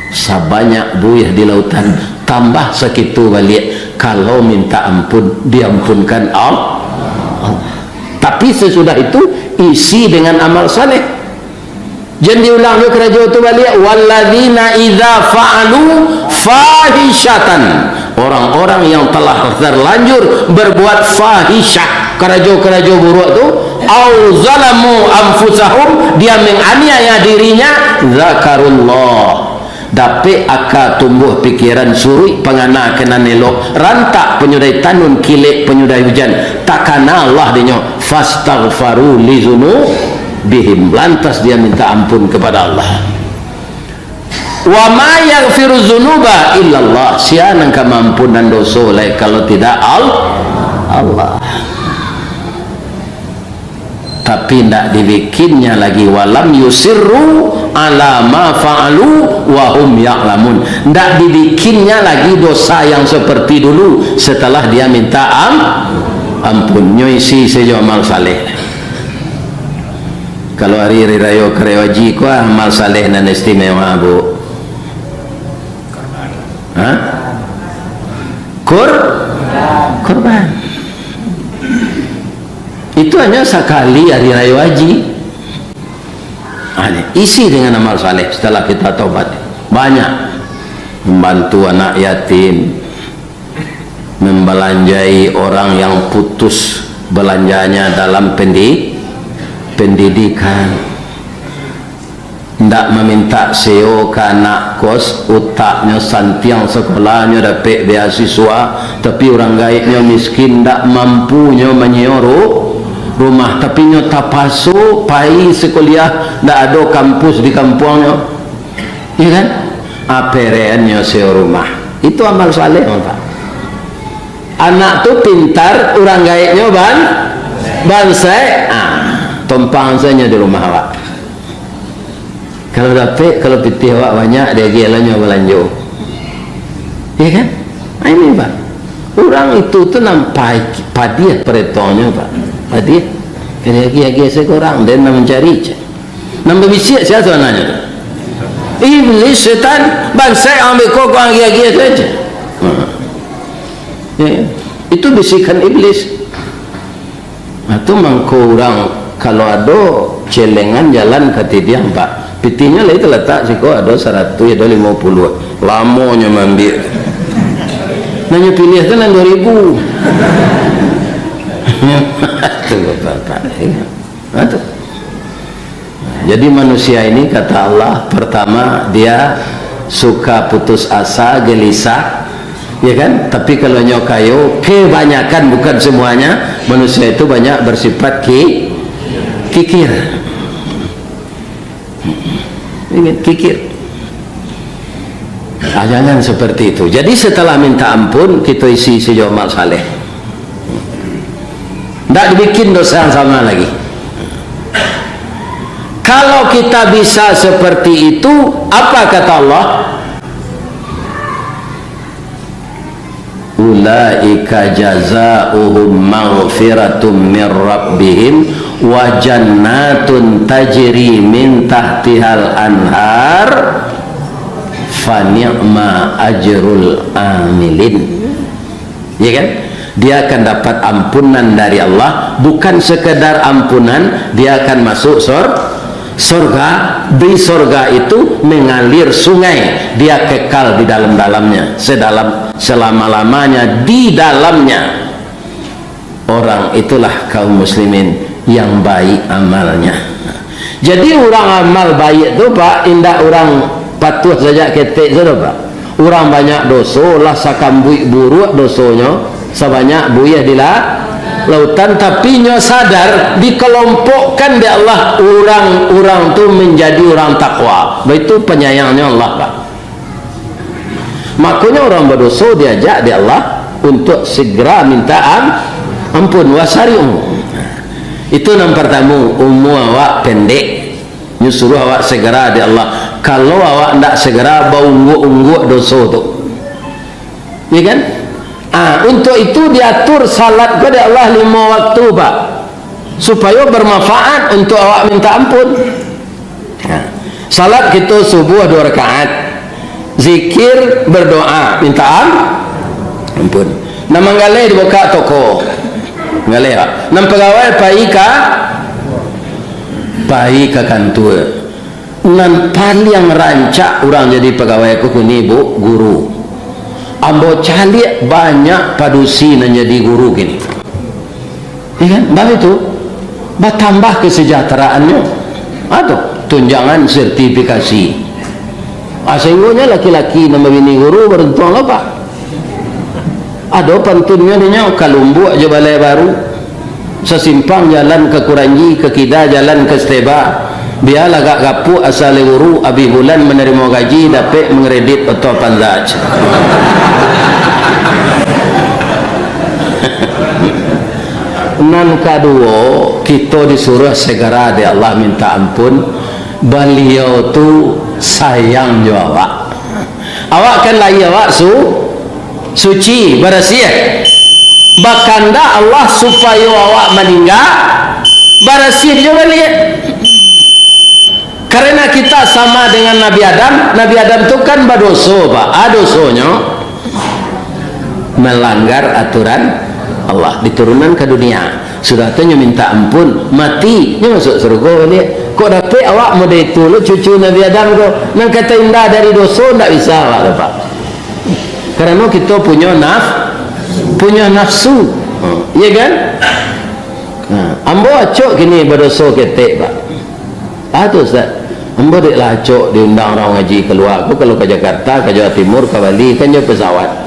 Sabanyak buih di lautan, tambah sakitu baliak, kalau minta ampun, diampunkan Al-, Allah. Tapi sesudah itu, isi dengan amal saleh. Jan diulang jo karajo tu baliak, "Walladzina idza fa'alu fahishatan." Orang-orang yang telah terlanjur berbuat fahisyah, karajo-karajo buruak tu, "au zalamu anfusahum," dia menganiaya dirinya, "dzakarullah." Dapek aka, tumbuah pikiran, suruik pangana ka nan elok, rantak panyudah tanun, kilek panyudah ujan, takana Allah dinyo, "fastaghfaru li dzunubihim," lantas dia minta ampun kepada Allah. "Wa ma yaghfiru dzunuba illallah," sia nan ka maampunan doso lai kalau tidak Al-, Allah. Tapi ndak dibikinnya lagi, "walam yusirru ala ma fa'alu wa hum ya'lamun." Ndak dibikinnya lagi dosa yang seperti dulu setelah dia minta am-, ampun. Nyo isi sajo amal saleh. Kalau hari, hari rayo karayo haji ko, amal saleh nan istimewa, Bu. Ha? Kur-, kurban. Itu hanya sakali hari rayo haji. Ha, ni, isi dengan amal saleh setelah kita taubat. Banyak. Membantu anak yatim, membelanjai orang yang putus belanjanya dalam pendi-, pendidikan. Ndak mamintak seo ka anak kos, utaknyo santiang sakolahnyo dapek beasiswa, tapi urang gaeknyo miskin, ndak mampunyo manyeo ru-, rumah, tapi nyo tapaso pai sakuliah, ndak ado kampus di kampuangnyo. Iyo kan? Aperennyo seo rumah. Itu amal saleh, Pak. Anak tu pintar, urang gaeknyo ban-, bansaik, ah, tompang sajo di rumah awak. Kalau dapek, kalau pitih awak banyak, diagiah lah nyo balanjo. Iyo kan? Ah, ini, Pak. Urang itu tu nampak padiah paretonyo, Pak. Padiah. Diagiah-agiah sajo urang, den nan mancari. Nan babisiak sia sabananyo tu? Iblis, setan, bansaik, ambek kok agiah-agiah sajo. Ha. Ya, itu bisikan iblis. Nah, tu mangko urang kalau ado celengan jalan ka Tidiang, Pak. Pitihnyo lai talatak siko ado saratuih, ado limo puluah. Lamonyo maambiak. Nan nyo piliah tu nan duo ribu. Tu, Bapak. Ha, tu. Jadi manusia ini, kata Allah, pertama, dia suka putus asa, gelisah, ya kan? Tapi kalau nyo kayo, kebanyakan, bukan semuanya, manusia itu banyak bersifat ki-, kikir. Ingat, kikir. Ah, jangan seperti itu. Jadi setelah minta ampun, kita isi sajo amal saleh. Ndak dibikin dosa yang sama lagi. Kalau kita bisa seperti itu, apa kata Allah? "Ulaika jazauhum maghfiratum mir rabbihim wa jannatun tajri min tahtihal anhar, fa ni'ma ajrul amilin." Ya kan? Dia akan dapat ampunan dari Allah, bukan sekedar ampunan, dia akan masuk sor-, surga, Di sorga itu mengalir sungai, dia kekal di dalam-dalamnya, sedalam, selama-lamanya di dalamnya. Orang itulah kaum muslimin yang baik amalnya. Jadi, urang amal baiak tu, Pak, indak urang patuah sajak ketek tu doh, Pak. Urang banyak doso, lah sakambuik buruak dosonyo, sabanyak buih di la-, lautan, tapi nyo sadar, dikelompokkan dek Allah, urang-urang tu manjadi urang takwa. Baitu panyayangnyo Allah, Pak. Makonyo urang badoso diajak dek Allah untuak segera minta am-, ampun. Wasari'u. Itu nan partamo, umua awak pendek. Nyo suruah awak segera dek Allah. Kalau awak ndak segera, baungguak-ungguak doso tu. Ya kan? Ah, untuak itu diatur salat ko dek Allah limo waktu, Pak. Supayo bermanfaat untuak awak minta ampun. Ha. Salat kito subuah duo rakaat. Zikir, berdoa, minta am-, ampun. Nan manggaleh dibukak toko. Manggaleh, Pak. Nan pagawai pai ka, pai ka kantua. Nan paliang rancak urang jadi pagawai ko kini, Bu, guru. Ambo caliak banyak padusi nan jadi guru kini. Ya kan? Baitu, batambah kasajahteraannyo. Atau tunjangan sertifikasi. Ah, sainggonyo laki-laki nan babini guru baruntuang lo, Pak. Ado pantunnyo dinyo, ka Lumbuak jo Balai Baru. Sasimpang jalan ka Kuranji, ka kida jalan ka Steba. Bialah agak gapuak, asa lai guru, abih bulan manarimo gaji, dapek mangkredit oto Avanza. Nan kaduo, kito disuruah segera dek Allah minta ampun. Baliau tu sayang jo awak. Awak kan lahia awak su-, suci, barasiah. Bakandak Allah supayo awak maningga, barasiah jo baliak. Karena kita sama dengan Nabi Adam, Nabi Adam tu kan badoso, Pak. Ah, dosonyo melanggar aturan Allah, diturunan ka dunia. Sudah tu nyo minta ampun, mati, nyo masuak sarugo baliak. Kok dapek awak model itu lo cucu Nabi Adam ko? Nan kato indah dari doso, ndak bisa awak tu, Pak. Karano kito punyo naf-, punyo nafsu. Ha, iya kan? Ha, ambo acok kini badoso ketek, Pak. Ah, tu, Ustaz. Ambo dek lah acok diundang urang ngaji kalua ko, kalau ka Jakarta, ka Jawa Timur, ka Bali, kan jo pesawat.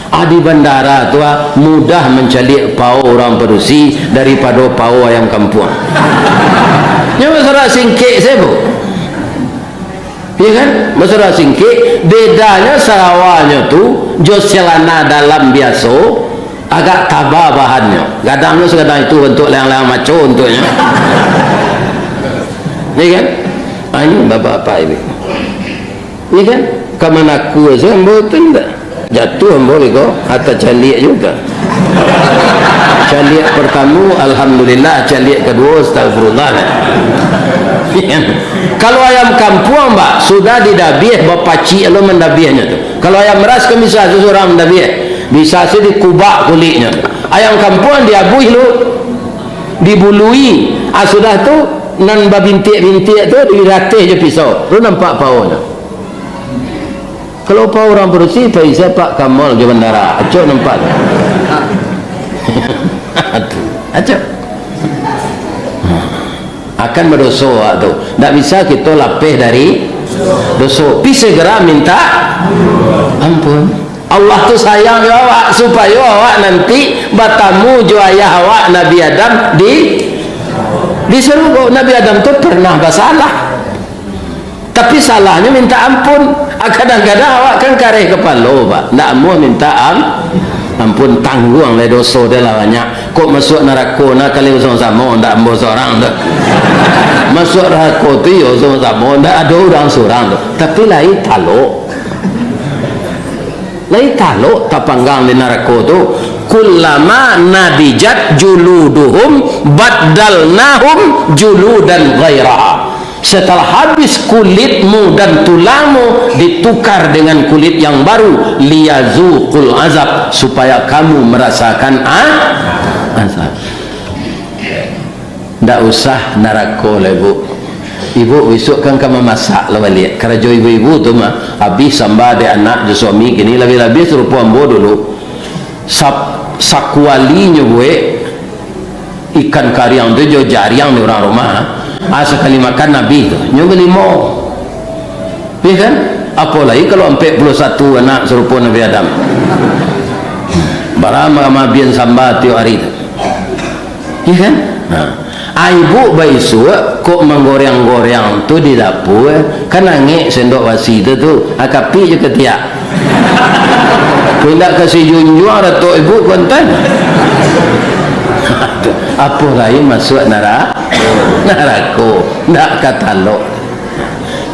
Ah, di bandara tu, ah, mudah mancaliak pao urang padusi daripado pao ayam kampuang. Nyo masalah singkek sajo, Bu. Iya kan? Masalah singkek, bedanyo sarawanyo tu jo celana dalam biaso, agak taba bahannyo. Gadangnyo sagadang itu, bantuak layang-layang maco bantuaknyo. Iya kan? Ah, ini bapak-bapak ini. Iya kan? Ka Manakua sajo ambo tu ndak. Jatuah ambo iko, harta caliak juo. Caliak partamo, alhamdulillah, caliak kaduo, astagfirullah. Iya kan? Kalau ayam kampuang, Pak, sudah didabiah, bapacik lo mandabiahnyo tu. Kalau ayam ras kan bisa surang mandabiah. Bisa se dikubak kuliknyo. Ayam kampuang diabuih lo, dibului. Ah, sudah tu, nan babintiak-bintiak tu dirateh jo pisau. Lo nampak paonyo. Kalau pao urang padusi, pai se Pak ka mall jo bandara. Acok nampak tu. Tu. Acok. Akan badoso awak tu. Ndak bisa kito lapeh dari doso. Pi segera minta ampun. Allah tu sayang jo awak, supayo awak nanti batamu jo ayah awak Nabi Adam di, di sarugo. Nabi Adam tu pernah basalah. Tapi salahnyo minta ampun. Ah, kadang-kadang awak kan kareh kapalo, Pak. Ndak amuah minta am-, ampun, tangguang lai doso, dah lah banyak. Kok masuak narako, nah, kali samo-samo, ndak ambo sorang tu. Masuak narako tu, yo, samo-samo, ndak ado urang surang tu. Tapi lai talok. Lai talok tapanggang di narako tu. "Kullama nadijat juluduhum baddalnahum juludan ghairaha." Setelah habis kulitmu dan tulangmu, ditukar dengan kulit yang baru, "liyazuqul azab," supaya kamu merasakan a-, azab. Ndak usah narako lai, Bu. Ibu bisuak kan ka mamasak lah baliak. Karajo ibu-ibu tu mah, abih samba dek anak jo suami, kini labiah-labiah sarupo ambo dulu. Sa-, sakualinyo buek ikan kariang tu jo jariang di urang rumah. Ah, sakali makan abih tu. Nyo balimo. Iyo kan? Apolai kalau ampek puluah satu anak sarupo Nabi Adam. Bara ma-, maabihan samba tiok ari tu. Iyo kan? Nah. Ah, ibu baisuak, kok manggoreang-goreang tu di dapua, kan angek sendok basi tu, tu, ah, kapik jo katiak. Kok indak kasi junjuang datuk ibu kontan. Apo lain masuak nara-, narako, ndak ka talok.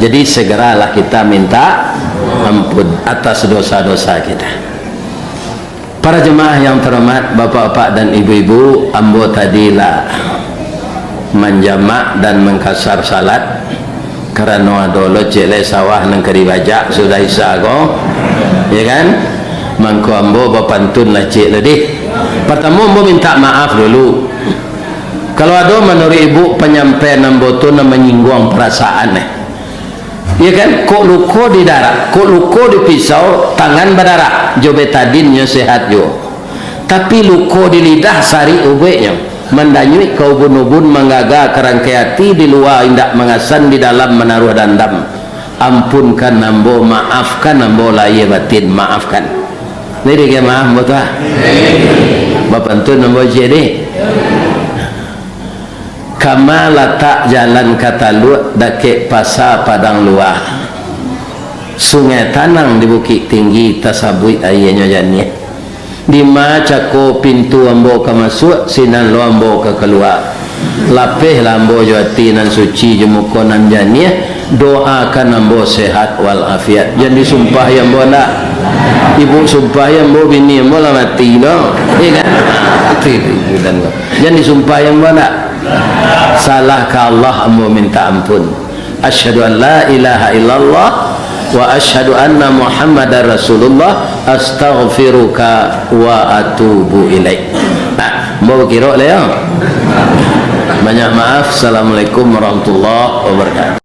Jadi segeralah kita minta ampun atas dosa-dosa kita. Para jemaah yang terhormat, bapak-bapak dan ibu-ibu, ambo tadi lah manjamak dan mangkasar salat, karano ado lo ciek lai sawah nan ka dibajak sudah Isya ko, ya kan? Mangko ambo bapantun lah ciek tadi. Partamo ambo mintak maaf dulu. Kalau ado manuruik ibu panyampaian ambo tu nan manyingguang parasaan, eh. Ya kan? Kok luko di darah, kok luko di pisau, tangan badarah, jo betadin nyo sehat juo. Tapi luko di lidah, sarik ubuiknyo, mandanyuik ka ubun-ubun, manggaga ka rangkai ati, di lua indak mangasan, di dalam manaruah dandam. Ampunkan ambo, maafkan ambo, lahia batin, maafkan. Jadi, ka maaf ambo tu, ah. Bapantun ambo ciek ni. Kama latak jalan ka Taluak, dakek pasa Padang Lua. Sungai Tanang di Bukik Tinggi, tasabuik aianyo janiah. Dima cako pintu ambo ka masuak, sinan lo ambo ka kalua. Lapehlah ambo jo ati nan suci, jo muko nan janiah, doakan ambo sehat wal afiat. Jan disumpahi ambo ndak? Ibu sumpahi ambo, bini ambo lah mati lo. Iya kan? Mati tu ibu dan ambo. Jan disumpahi ambo ndak? Salah ka Allah, ambo minta ampun. Asyhadu an la ilaha illallah wa asyhadu anna Muhammadar Rasulullah, astaghfiruka wa atubu ilaik. Nah, ambo bakirok lah yo. Banyak maaf. Assalamualaikum warahmatullahi wabarakatuh.